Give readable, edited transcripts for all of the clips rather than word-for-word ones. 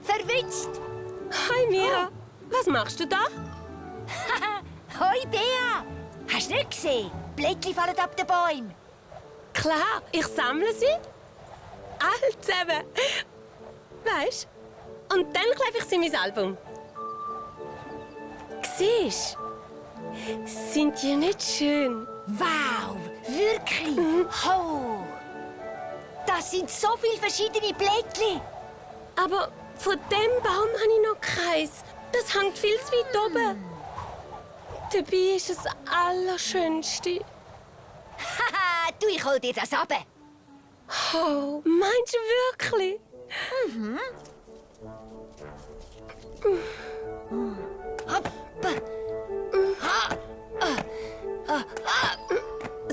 Verwünscht! Hi Mia, was machst du da? Hoi, Bea! Hast du nicht gesehen? Blättchen fallen ab den Bäumen. Klar, ich sammle sie. All zusammen. Weisst? Und dann klebe ich sie in mein Album. Siehst du? Sind die nicht schön? Wow, wirklich? Ho! Das sind so viele verschiedene Blättchen. Aber von dem Baum habe ich noch keins. Das hängt viel zu weit oben. Dabei ist es das Allerschönste. Haha, du, ich hol dir das runter. Oh, meinst du wirklich?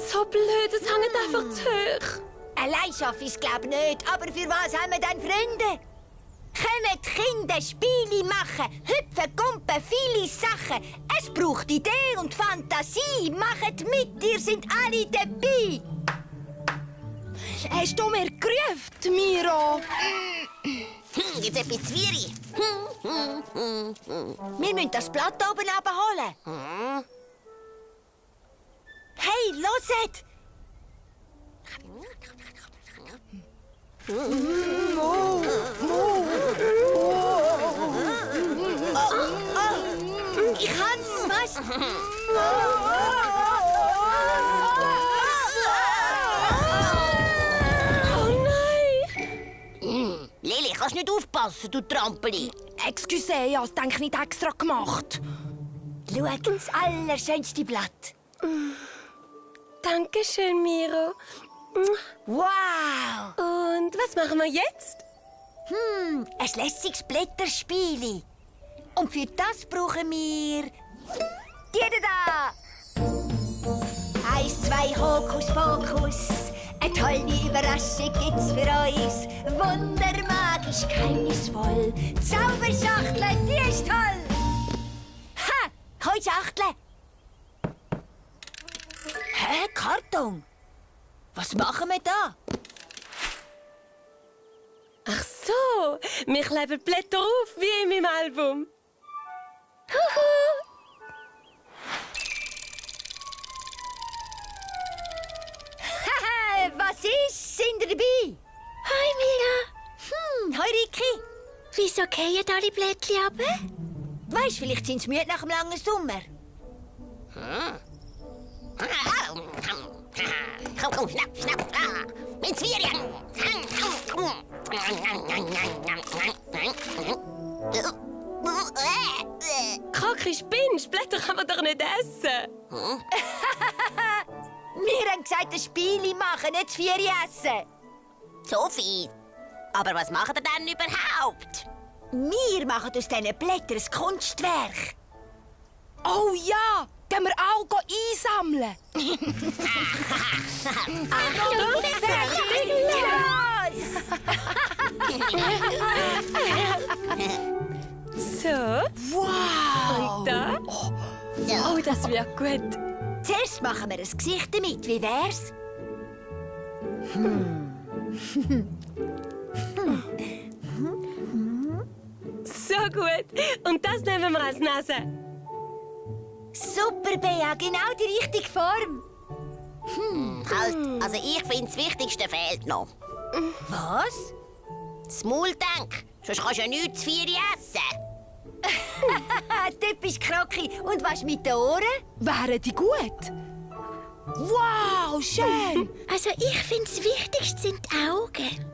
So blöd, es hängt einfach zu hoch. Allein schaffe ich es, glaub nicht. Aber für was haben wir denn Freunde? Kommen die Kinder Spiele machen, hüpfen, gumpen, viele Sachen. Es braucht Idee und Fantasie. Macht mit, ihr sind alle dabei. Hast du mir gerufen, Miro? Jetzt etwas Zwiebeln. Wir müssen das Blatt oben abholen. Hey, loset! Ich hab's fast. Oh nein! Lili, kannst nicht aufpassen, du Trampeli. Excuse, ich habe es nicht extra gemacht. Schau, das allerschönste Blatt. Dankeschön, Miro. Wow! Und was machen wir jetzt? Ein lässiges Blätterspiel. Und für das brauchen wir... die da! 1, 2, Hokus Pokus. Eine tolle Überraschung gibt's für uns. Wundermagisch, geheimnisvoll. Zauberschachtel, die ist toll. Ha! Hoi, Schachtel. Hä, Karton? Was machen wir da? Ach so, wir kleben Blätter auf, wie in meinem Album. Haha, was ist? Sind ihr dabei? Hi Mia, Hoi, Riki. wieso fallen alle Blättchen ab? Weisst, vielleicht sind sie müde nach dem langen Sommer. Komm, schnapp, schnapp, mit Zwiebeln. Kaki, spinnst, Blätter kann man doch nicht essen. Wir haben gesagt, ein Spiel machen, nicht zu viel essen. Sophie, aber was macht ihr denn überhaupt? Wir machen aus diesen Blättern ein Kunstwerk. Oh ja, gehen wir auch einsammeln. Achtung, fertig, los! So, Wow! und da? Oh, das wird gut. Zuerst machen wir ein Gesicht damit. Wie wär's? So gut. Und das nehmen wir als Nase. Super, Bea, genau die richtige Form. Halt, also ich finde, das Wichtigste fehlt noch. Was? Das Mauldenk, sonst kannst du ja nichts zu viel essen. Typisch Kroki. Und was mit den Ohren? Wären die gut? Wow, schön! Also ich finde, das Wichtigste sind die Augen.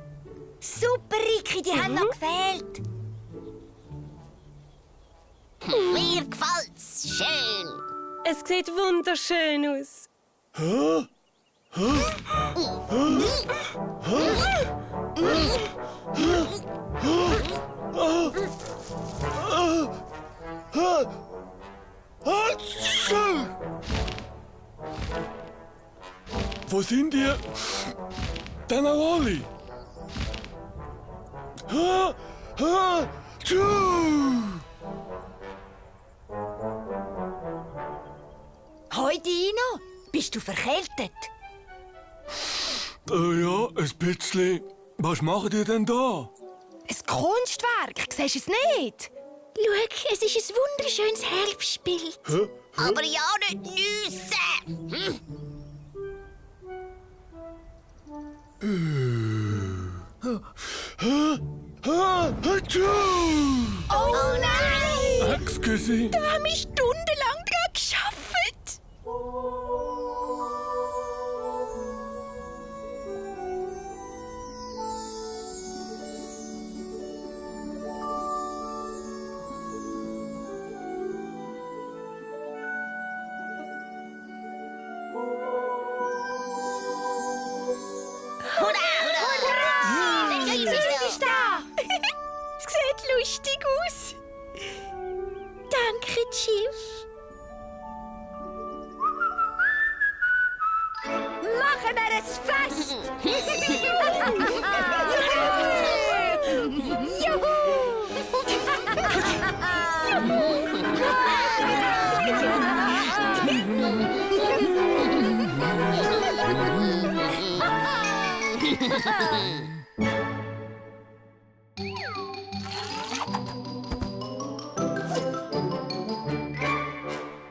Super, Riki, die haben noch gefehlt. Mir gefällt's. Schön. Es sieht wunderschön aus. Wo sind ihr? Dann alle. Hoi, Dino. Bist du verkältet? Ja, ein bisschen. Was macht ihr denn da? Ein Kunstwerk, siehst du es nicht? Schau, es ist ein wunderschönes Herbstbild. Aber ja nicht nüsse. Oh nein! Excuse. Wir haben stundenlang daran gearbeitet. Hurra, hurra, hurra! Der Jüngste ist da. Es sieht lustig aus. Danke, Chief. Machen wir es fest!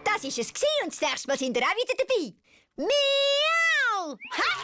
Das ist es gewesen und das nächste Mal sind wir auch wieder dabei. Miau! Ha!